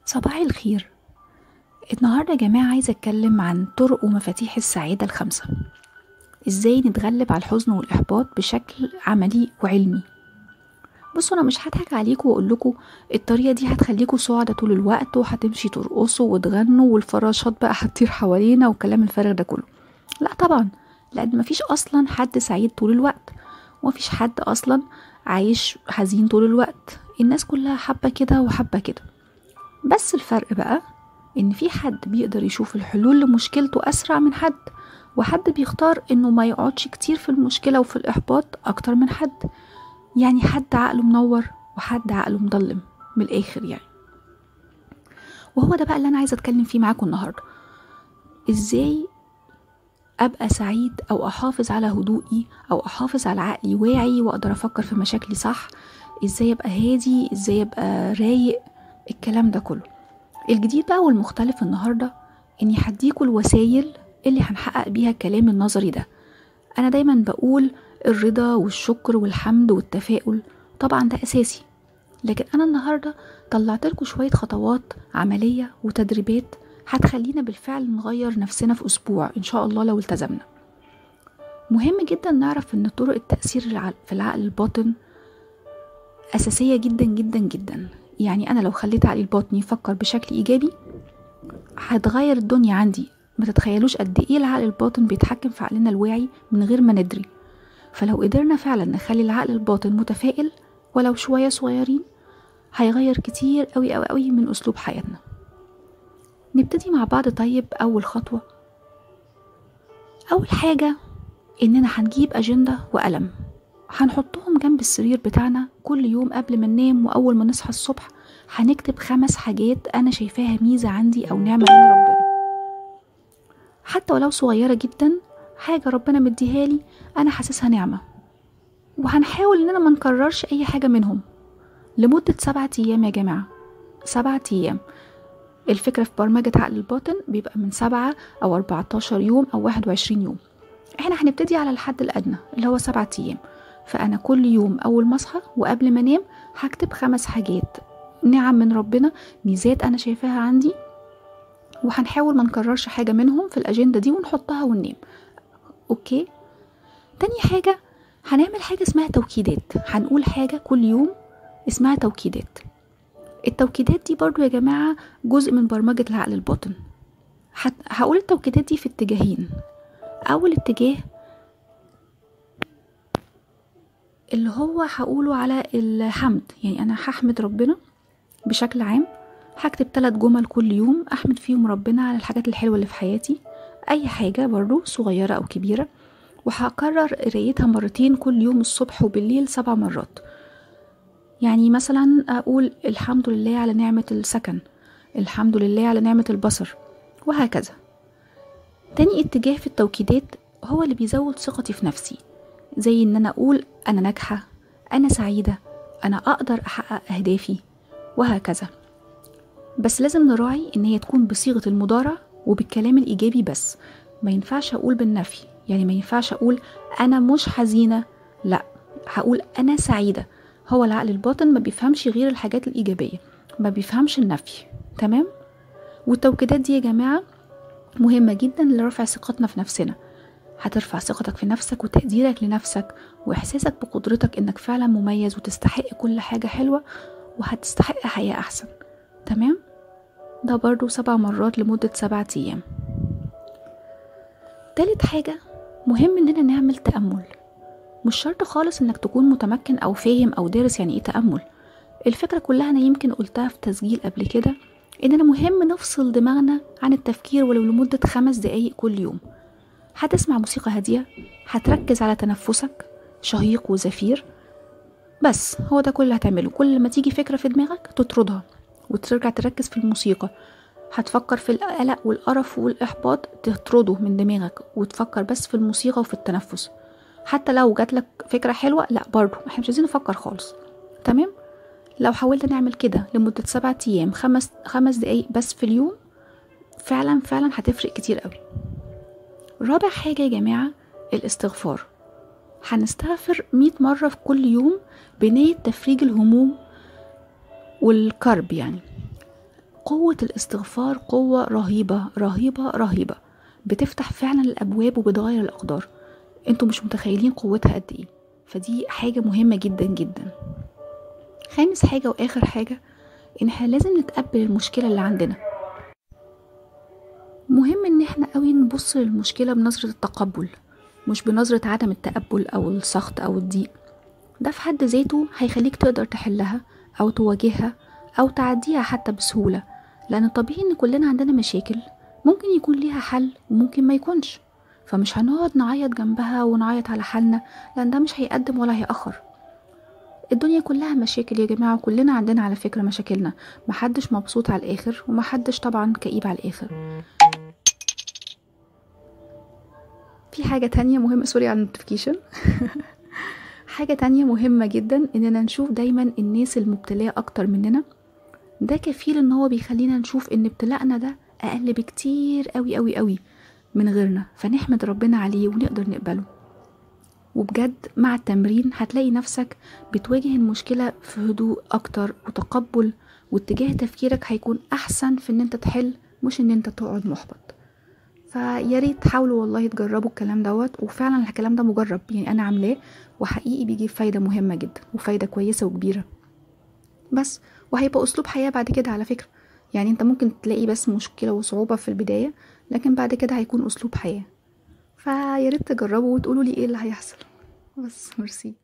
صباح الخير. النهاردة يا جماعة عايزة اتكلم عن طرق ومفاتيح السعادة الخمسة، ازاي نتغلب على الحزن والإحباط بشكل عملي وعلمي. بصوا، انا مش هضحك عليكم واقول لكم الطريقة دي هتخليكم سعداء طول الوقت وهتمشي ترقصوا وتغنوا والفراشات بقى هتطير حوالينا والكلام الفارغ ده كله. لا طبعا، لان مفيش اصلا حد سعيد طول الوقت، ومفيش حد اصلا عايش حزين طول الوقت. الناس كلها حبة كده وحبة كده، بس الفرق بقى ان في حد بيقدر يشوف الحلول لمشكلته اسرع من حد، وحد بيختار انه ما يقعدش كتير في المشكلة وفي الاحباط اكتر من حد. يعني حد عقله منور وحد عقله مظلم من الاخر يعني. وهو ده بقى اللي انا عايزة اتكلم فيه معاكم النهاردة، ازاي ابقى سعيد او احافظ على هدوئي او احافظ على عقلي واعي واقدر افكر في مشاكلي صح، ازاي ابقى هادي، ازاي ابقى رايق، الكلام ده كله. الجديد بقى والمختلف النهاردة اني هديكوا الوسائل اللي هنحقق بيها الكلام النظري ده. انا دايما بقول الرضا والشكر والحمد والتفاؤل، طبعا ده اساسي، لكن انا النهاردة طلعت لكم شوية خطوات عملية وتدريبات هتخلينا بالفعل نغير نفسنا في اسبوع ان شاء الله لو التزمنا. مهم جدا نعرف ان طرق التأثير في العقل الباطن اساسية جدا جدا جدا. يعني انا لو خليت عقلي الباطني يفكر بشكل ايجابي هتغير الدنيا عندي. ما تتخيلوش قد ايه العقل الباطن بيتحكم في عقلنا الواعي من غير ما ندري. فلو قدرنا فعلا نخلي العقل الباطن متفائل ولو شوية صغيرين، هيغير كتير قوي قوي قوي من اسلوب حياتنا. نبتدي مع بعض. طيب اول خطوة، اول حاجة اننا هنجيب اجندة وقلم، هنحطهم جنب السرير بتاعنا كل يوم قبل ما ننام، واول ما نصحى الصبح هنكتب 5 حاجات انا شايفاها ميزة عندي او نعمة من ربنا، حتى ولو صغيرة جدا، حاجة ربنا مديها لي انا حاسسها نعمة. وهنحاول اننا ما نكررش اي حاجة منهم لمدة 7 ايام يا جماعة، 7 ايام. الفكرة في برمجة عقل الباطن بيبقى من 7 او 14 يوم او 21 يوم. احنا هنبتدي على الحد الادنى اللي هو 7 ايام. فأنا كل يوم أول ما أصحى وقبل ما أنام هكتب 5 حاجات نعم من ربنا، ميزات أنا شايفاها عندي، وهنحاول ما نكررش حاجة منهم في الأجندة دي ونحطها وننام. okay. تاني حاجة هنعمل حاجة اسمها توكيدات، هنقول حاجة كل يوم اسمها توكيدات. التوكيدات دي برضو يا جماعة جزء من برمجة العقل الباطن. هقول التوكيدات دي في اتجاهين. أول اتجاه اللي هو هقوله على الحمد، يعني انا هحمد ربنا بشكل عام. هكتب 3 جمل كل يوم احمد فيهم ربنا على الحاجات الحلوة اللي في حياتي، اي حاجة برضو صغيرة او كبيرة، وهكرر قرايتها 2 كل يوم الصبح وبالليل 7 مرات. يعني مثلا اقول الحمد لله على نعمة السكن، الحمد لله على نعمة البصر، وهكذا. تاني اتجاه في التوكيدات هو اللي بيزود ثقتي في نفسي، زي ان انا اقول انا ناجحة، انا سعيدة، انا اقدر احقق اهدافي، وهكذا. بس لازم نراعي ان هي تكون بصيغة المضارع وبالكلام الايجابي بس، ما ينفعش اقول بالنفي. يعني ما ينفعش اقول انا مش حزينة، لا، هقول انا سعيدة. هو العقل الباطن ما بيفهمش غير الحاجات الايجابية، ما بيفهمش النفي. تمام؟ والتوكيدات دي يا جماعة مهمة جدا لرفع ثقتنا في نفسنا. هترفع ثقتك في نفسك وتقديرك لنفسك وإحساسك بقدرتك إنك فعلا مميز وتستحق كل حاجة حلوة وهتستحق حياة أحسن. تمام؟ ده برضو 7 مرات لمدة 7 أيام. تالت حاجة مهم إننا نعمل تأمل. مش شرط خالص إنك تكون متمكن أو فاهم أو دارس يعني إيه تأمل. الفكرة كلها أنا يمكن قلتها في تسجيل قبل كده، إننا مهم نفصل دماغنا عن التفكير ولو لمدة 5 دقايق كل يوم. هتسمع موسيقى هادية، هتركز على تنفسك، شهيق وزفير، بس هو ده كل اللي هتعمله. كل ما تيجي فكرة في دماغك تطردها وترجع تركز في الموسيقى. هتفكر في القلق والقرف والإحباط تطرده من دماغك وتفكر بس في الموسيقى وفي التنفس. حتى لو جاتلك فكرة حلوة، لا برضو احنا مش عايزين نفكر خالص. تمام؟ لو حاولت نعمل كده لمدة 7 أيام 5 دقايق بس في اليوم، فعلا فعلا هتفرق كتير قوي. رابع حاجة يا جماعة الاستغفار. هنستغفر 100 مرة في كل يوم بنية تفريج الهموم والكرب. يعني قوة الاستغفار قوة رهيبة رهيبة رهيبة، بتفتح فعلا الأبواب وبتغير الأقدار. انتوا مش متخيلين قوتها قد ايه، فدي حاجة مهمة جدا جدا. خامس حاجة وآخر حاجة، ان احنا لازم نتقبل المشكلة اللي عندنا. مهم ان احنا قوي نبص للمشكلة بنظرة التقبل، مش بنظرة عدم التقبل او السخط او الضيق. ده في حد ذاته هيخليك تقدر تحلها او تواجهها او تعديها حتى بسهولة، لان طبيعي ان كلنا عندنا مشاكل ممكن يكون ليها حل وممكن ما يكونش، فمش هنقعد نعيط جنبها ونعيط على حالنا، لان ده مش هيقدم ولا هيأخر. الدنيا كلها مشاكل يا جماعة، كلنا عندنا على فكرة مشاكلنا، محدش مبسوط على الآخر ومحدش طبعا كئيب على الآخر. في حاجة تانية مهمة، sorry على ال notification. حاجة تانية مهمة جدا، اننا نشوف دايما الناس المبتلية اكتر مننا. ده كفيل ان هو بيخلينا نشوف ان ابتلاءنا ده اقل بكتير قوي قوي قوي من غيرنا، فنحمد ربنا عليه ونقدر نقبله. وبجد مع التمرين هتلاقي نفسك بتواجه المشكلة في هدوء اكتر وتقبل، واتجاه تفكيرك هيكون احسن في ان انت تحل، مش ان انت تقعد محبط. فيا ريت تحاولوا والله تجربوا الكلام دوت، وفعلا الكلام ده مجرب، يعني انا عاملاه وحقيقي بيجيب فايدة مهمة جدا وفايدة كويسة وكبيرة بس، وهيبقى اسلوب حياة بعد كده على فكرة. يعني انت ممكن تلاقي بس مشكلة وصعوبة في البداية، لكن بعد كده هيكون اسلوب حياة. فيا ريت تجربوا وتقولوا لي ايه اللي هيحصل. بس ميرسي.